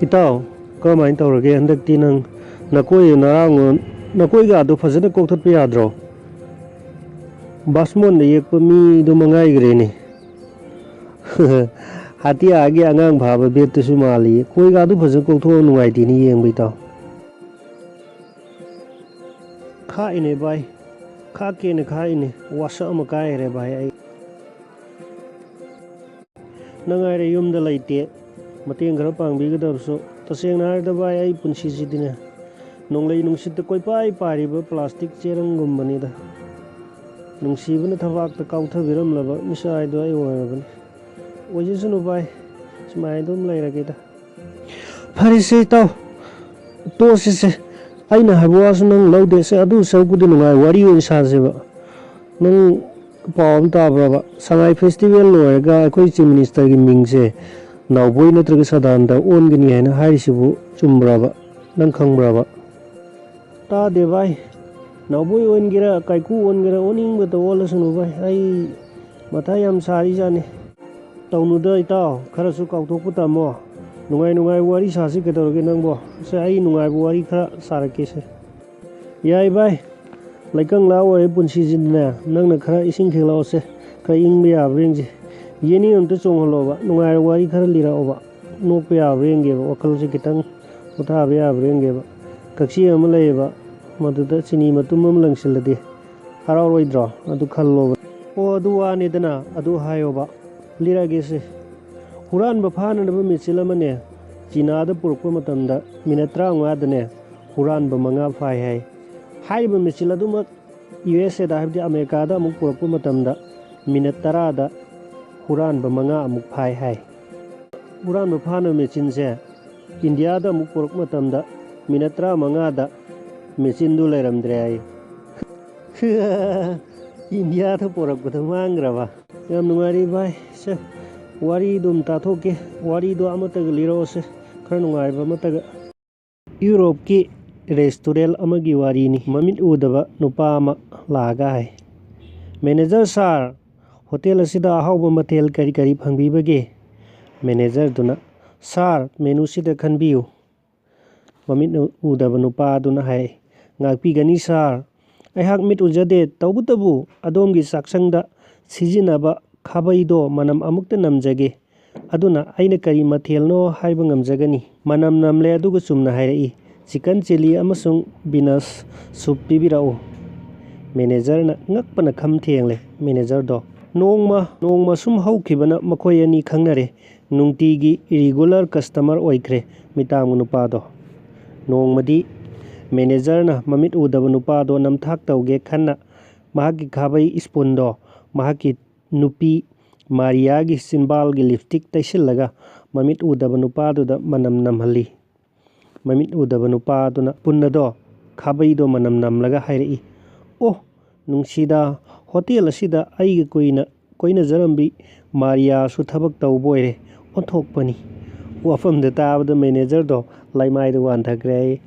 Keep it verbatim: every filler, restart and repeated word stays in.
ꯏꯇꯥꯎ, ꯀꯔꯝꯍꯥꯏꯅ ꯇꯧꯔꯒꯦ ꯍꯟꯗꯛꯇꯤ ꯅꯪ? ꯅꯀꯣꯏ ꯅꯔꯥꯡ, ꯅꯀꯣꯏꯒꯥꯗꯣ ꯐꯖꯅ ꯀꯣꯛꯊꯠꯄ ꯌꯥꯗ꯭ꯔꯣ? ꯕꯥꯁꯃꯣꯟꯗ ꯌꯦꯛꯄ ꯃꯤꯗꯣ ꯃꯉꯥꯏꯈ꯭ꯔꯦꯅꯦ꯫ ꯍꯥꯇꯤꯌꯥꯒꯤ ꯑꯉꯥꯡ ꯐꯥꯕ ꯕꯦꯠꯇꯨꯁꯨ ꯃꯥꯜꯂꯤ꯫ ꯀꯣꯏꯒꯥꯗꯨ ꯐꯖꯅ ꯀꯣꯛꯊꯣꯛꯑ ꯅꯨꯡꯉꯥꯏꯇꯦꯅꯦ ꯌꯦꯡꯕ, ꯏꯇꯥꯎ꯫ ꯈꯥꯛꯏꯅꯦ ꯚꯥꯏ, ꯈꯥꯛꯀꯦꯅ ꯈꯥꯛꯏꯅꯦ꯫ ꯋꯥꯁꯛ ꯑꯃ ꯀꯥꯏꯈ꯭ꯔꯦ ꯚꯥꯏ ꯑꯩ꯫ ꯅꯪ ꯍꯥꯏꯔꯦ ꯌꯨꯝꯗ ꯂꯩꯇꯦ, ꯃꯇꯦꯡ ꯈꯔ ꯄꯥꯡꯕꯤꯒꯗꯕꯁꯨ꯫ ꯇꯁꯦꯡꯅ ꯍꯥꯏꯔꯕꯗ ꯚꯥꯏ, ꯑꯩ ꯄꯨꯟꯁꯤꯁꯤꯗꯤꯅꯦ, ꯅꯣꯡꯂꯩ ꯅꯨꯡꯁꯤꯠꯇ ꯀꯣꯏꯄꯥꯏ ꯄꯥꯏꯔꯤꯕ ꯄ꯭ꯂꯥꯁꯇꯤꯛ ꯆꯦꯔꯪꯒꯨꯝꯕꯅꯤꯗ꯫ ꯅꯨꯡꯁꯤꯕꯅ ꯊꯕꯥꯛꯇ ꯀꯥꯎꯊꯕꯤꯔꯝꯂꯕ ꯃꯤꯁꯥꯏꯗꯣ ꯑꯩ ꯑꯣꯏꯔꯕꯅꯤ꯫ ꯑꯣꯏꯖꯁꯅꯨ ꯚꯥꯏ, ꯁꯨꯃꯥꯏꯅ ꯑꯗꯨꯝ ꯂꯩꯔꯒꯦꯗ꯫ ꯐꯔꯦꯁꯦ ꯏꯇꯥꯎ, ꯇꯣꯛꯑꯁꯤꯁꯦ꯫ ꯑꯩꯅ ꯍꯥꯏꯕ ꯋꯥꯁꯨ ꯅꯪ ꯂꯧꯗꯦ꯫ ꯁꯦ, ꯑꯗꯨ ꯁꯔꯨꯛꯄꯨꯗꯤ ꯅꯨꯡꯉꯥꯏ ꯋꯥꯔꯤ ꯑꯣꯏꯅ ꯁꯥꯁꯦꯕ꯫ ꯅꯪ ꯄꯥꯎ ꯑꯃ ꯇꯥꯕ꯭ꯔꯕ? ꯁꯉꯥꯏ ꯐꯦꯁꯇꯤꯚꯦꯜ ꯂꯣꯏꯔꯒ ꯑꯩꯈꯣꯏ ꯆꯤꯐ ꯃꯤꯅꯤꯁꯇꯔꯒꯤ ꯃꯤꯡꯁꯦ ꯅꯥꯎꯕꯣꯏ ꯅꯠꯇ꯭ꯔꯒ ꯁꯗꯥꯅꯟꯗ ꯑꯣꯟꯒꯅꯤ ꯍꯥꯏꯅ ꯍꯥꯏꯔꯤꯁꯤꯕꯨ ꯆꯨꯝꯕ꯭ꯔꯕ? ꯅꯪ ꯈꯪꯕ꯭ꯔꯕ? ꯇꯥꯗꯦ ꯚꯥꯏ꯫ ꯅꯥꯎꯕꯣꯏ ꯑꯣꯟꯒꯦꯔꯥ, ꯀꯥꯏꯀꯨ ꯑꯣꯟꯒꯦꯔꯥ, ꯑꯣꯟꯅꯤꯡꯕꯇ ꯑꯣꯜꯂꯁꯅꯨ ꯚꯥꯏ꯫ ꯑꯩ ꯃꯊꯥ ꯌꯥꯝ ꯁꯥꯔꯤꯖꯥꯠꯅꯤ꯫ ꯇꯧꯅꯨꯗ ꯏꯇꯥꯎ, ꯈꯔꯁꯨ ꯀꯥꯎꯊꯣꯛꯄ ꯇꯝꯃꯣ꯫ ꯅꯨꯡꯉꯥꯏ ꯅꯨꯡꯉꯥꯏꯕ ꯋꯥꯔꯤ ꯁꯥꯁꯤ ꯀꯩꯗꯧꯔꯒꯦ ꯅꯪꯕꯣ? ꯁꯦ, ꯑꯩ ꯅꯨꯡꯉꯥꯏꯕ ꯋꯥꯔꯤ ꯈꯔ ꯁꯥꯔꯛꯀꯦꯁꯦ꯫ ꯌꯥꯏ ꯚꯥꯏ, ꯂꯩꯀꯪꯂꯥ ꯑꯣꯏꯔꯦ ꯄꯨꯟꯁꯤꯁꯤꯗꯅꯦ, ꯅꯪꯅ ꯈꯔ ꯏꯁꯤꯡ ꯈꯤꯛꯂꯛꯑꯣꯁꯦ, ꯈꯔ ꯏꯪꯕ ꯌꯥꯕ꯭ꯔꯥ ꯌꯦꯡꯁꯤ꯫ ꯌꯦꯅꯤꯡ ꯑꯝꯇ ꯆꯣꯡꯍꯜꯂꯣꯕ, ꯅꯨꯡꯉꯥꯏꯔ ꯋꯥꯔꯤ ꯈꯔ ꯂꯤꯔꯛꯑꯣꯕ, ꯅꯣꯛꯄ ꯌꯥꯕ꯭ꯔꯥ ꯌꯦꯡꯒꯦꯕ, ꯋꯥꯈꯜꯁꯦ ꯈꯤꯇꯪ ꯄꯣꯊꯥꯕ ꯌꯥꯕ꯭ꯔꯥ ꯌꯦꯡꯒꯦꯕ꯫ ꯀꯛꯆꯦꯡ ꯑꯃ ꯂꯩꯌꯦꯕ, ꯃꯗꯨꯗ ꯆꯤꯅꯤ ꯃꯇꯨꯝ ꯑꯃ ꯂꯪꯁꯤꯜꯂꯗꯤ ꯍꯔꯥꯎꯔꯣꯏꯗ꯭ꯔꯣ? ꯑꯗꯨ ꯈꯜꯂꯣꯕ꯫ ꯑꯣ, ꯑꯗꯨ ꯋꯥꯅꯤꯗꯅ, ꯑꯗꯨ ꯍꯥꯏꯌꯣꯕ꯫ ꯂꯤꯔꯛꯑꯒꯦꯁꯦ꯫ ꯍꯨꯔꯥꯟꯕ ꯐꯥꯅꯅꯕ ꯃꯦꯆꯤꯟ ꯑꯃꯅꯦ ꯆꯤꯅꯥꯗ ꯄꯨꯔꯛꯄ ꯃꯇꯝꯗ ꯃꯤꯅꯠ ꯇꯔꯥꯃꯉꯥꯗꯅꯦ ꯍꯨꯔꯥꯟꯕ ꯃꯉꯥ ꯐꯥꯏ ꯍꯥꯏ꯫ ꯍꯥꯏꯔꯤꯕ ꯃꯦꯆꯤꯟ ꯑꯗꯨꯃꯛ ꯌꯨ ꯑꯦꯁ ꯑꯦꯗ, ꯍꯥꯏꯕꯗꯤ ꯑꯃꯦꯔꯤꯀꯥꯗ ꯑꯃꯨꯛ ꯄꯨꯔꯛꯄ ꯃꯇꯝꯗ ꯃꯤꯅꯠ ꯇꯔꯥꯗ ꯍꯨꯔꯥꯟꯕ ꯃꯉꯥ ꯑꯃꯨꯛ ꯐꯥꯏ ꯍꯥꯏ꯫ ꯍꯨꯔꯥꯟꯕ ꯐꯥꯅꯕ ꯃꯦꯆꯤꯟꯁꯦ ꯏꯟꯗꯤꯌꯥꯗ ꯑꯃꯨꯛ ꯄꯨꯔꯛꯄ ꯃꯇꯝꯗ ꯃꯤꯅꯠ ꯇꯔꯥꯃꯉꯥꯗ ꯃꯦꯆꯤꯟꯗꯨ ꯂꯩꯔꯝꯗ꯭ꯔꯦ ꯍꯥꯏ꯫ ꯏꯟꯗꯤꯌꯥꯗ ꯄꯨꯔꯛꯄꯗ ꯃꯥꯡꯈ꯭ꯔꯕ꯫ ꯌꯥꯝ ꯅꯨꯡꯉꯥꯏꯔꯤ ꯚꯥꯏ꯫ ꯁꯦ, ꯋꯥꯔꯤꯗꯨ ꯑꯃ ꯇꯥꯊꯣꯛꯀꯦ꯫ ꯋꯥꯔꯤꯗꯣ ꯑꯃꯠꯇꯒ ꯂꯤꯔꯛꯑꯣꯁꯦ, ꯈꯔ ꯅꯨꯡꯉꯥꯏꯕ ꯑꯃꯠꯇꯒ꯫ ꯌꯨꯔꯣꯞꯀꯤ ꯔꯦꯁꯇꯨꯔꯦꯟ ꯑꯃꯒꯤ ꯋꯥꯔꯤꯅꯤ꯫ ꯃꯃꯤꯠ ꯎꯗꯕ ꯅꯨꯄꯥ ꯑꯃ ꯂꯥꯛꯑꯒ ꯍꯥꯏ, "ꯃꯦꯅꯦꯖꯔ ꯁꯥꯔ, ꯍꯣꯇꯦꯜ ꯑꯁꯤꯗ ꯑꯍꯥꯎꯕ ꯃꯊꯦꯜ ꯀꯔꯤ ꯀꯔꯤ ꯐꯪꯕꯤꯕꯒꯦ?" ꯃꯦꯅꯦꯖꯔꯗꯨꯅ, "ꯁꯥꯔ, ꯃꯦꯅꯨꯁꯤꯗ ꯈꯟꯕꯤꯌꯨ", ꯃꯃꯤꯠ ꯎ-, ꯎꯗꯕ ꯅꯨꯄꯥ ꯑꯗꯨꯅ ꯍꯥꯏꯔꯛꯏ꯫ "ꯉꯥꯛꯄꯤꯒꯅꯤ ꯁꯥꯔ, ꯑꯩꯍꯥꯛ ꯃꯤꯠ ꯎꯖꯗꯦ, ꯇꯧꯕꯇꯕꯨ ꯑꯗꯣꯝꯒꯤ ꯆꯥꯛꯁꯪꯗ ꯁꯤꯖꯤꯟꯅꯕ ꯈꯥꯕꯩꯗꯣ ꯃꯅꯝ ꯑꯃꯨꯛꯇ ꯅꯝꯖꯒꯦ, ꯑꯗꯨꯅ ꯑꯩꯅ ꯀꯔꯤ ꯃꯊꯦꯜꯅꯣ ꯍꯥꯏꯕ ꯉꯝꯖꯒꯅꯤ"꯫ "ꯃꯅꯝ ꯅꯝꯂꯦ", ꯑꯗꯨꯒ ꯆꯨꯝꯅ ꯍꯥꯏꯔꯛꯏ, "ꯆꯤꯀꯟ ꯆꯤꯂꯤ ꯑꯃꯁꯨꯡ ꯕꯤꯅꯁ ꯁꯨꯞ ꯄꯤꯕꯤꯔꯛꯎ"꯫ ꯃꯦꯅꯦꯖꯔꯅ ꯉꯛꯄꯅ ꯈꯝ ꯊꯦꯡꯂꯦ꯫ ꯃꯦꯅꯦꯖꯔꯗꯣ ꯅꯣꯡꯃ ꯅꯣꯡꯃ ꯁꯨꯝ ꯍꯧꯈꯤꯕꯅ ꯃꯈꯣꯏ ꯑꯅꯤ ꯈꯪꯅꯔꯦ꯫ ꯅꯨꯡꯇꯤꯒꯤ ꯏꯔꯤꯒꯨꯂꯔ ꯀꯁꯇꯃꯔ ꯑꯣꯏꯈ꯭ꯔꯦ ꯃꯤꯇꯥꯝꯒꯤ ꯅꯨꯄꯥꯗꯣ꯫ ꯅꯣꯡꯃꯗꯤ ꯃꯦꯅꯦꯖꯔꯅ ꯃꯃꯤꯠ ꯎꯗꯕ ꯅꯨꯄꯥꯗꯣ ꯅꯝꯊꯥꯛ ꯇꯧꯒꯦ ꯈꯟꯅ ꯃꯍꯥꯛꯀꯤ ꯈꯥꯕꯩ ꯏꯁꯄꯨꯟꯗꯣ ꯃꯍꯥꯛꯀꯤ ꯅꯨꯄꯤ ꯃꯥꯔꯤꯌꯥꯒꯤ ꯆꯤꯟꯕꯥꯜꯒꯤ ꯂꯤꯞꯁꯇꯤꯛ ꯇꯩꯁꯤꯜꯂꯒ ꯃꯃꯤꯠ ꯎꯗꯕ ꯅꯨꯄꯥꯗꯨꯗ ꯃꯅꯝ ꯅꯝꯍꯜꯂꯤ꯫ ꯃꯃꯤꯠ ꯎꯗꯕ ꯅꯨꯄꯥꯗꯨꯅ ꯏꯁꯄꯨꯟ ꯑꯗꯣ ꯈꯥꯕꯩꯗꯣ ꯃꯅꯝ ꯅꯝꯂꯒ ꯍꯥꯏꯔꯛꯏ, "ꯑꯣ, ꯅꯨꯡꯁꯤꯗ, ꯍꯣꯇꯦꯜ ꯑꯁꯤꯗ ꯑꯩꯒ ꯀꯨꯏꯅ ꯀꯣꯏꯅꯖꯔꯝꯕꯤ ꯃꯥꯔꯤꯌꯥꯁꯨ ꯊꯕꯛ ꯇꯧꯕ ꯑꯣꯏꯔꯦ꯫ ꯑꯣꯟꯊꯣꯛꯄꯅꯤ"꯫ ꯋꯥꯐꯝꯗ ꯇꯥꯕꯗ ꯃꯦꯅꯦꯖꯔꯗꯣ ꯂꯩꯃꯥꯏꯗ ꯋꯥꯟꯊꯈ꯭ꯔꯦ꯫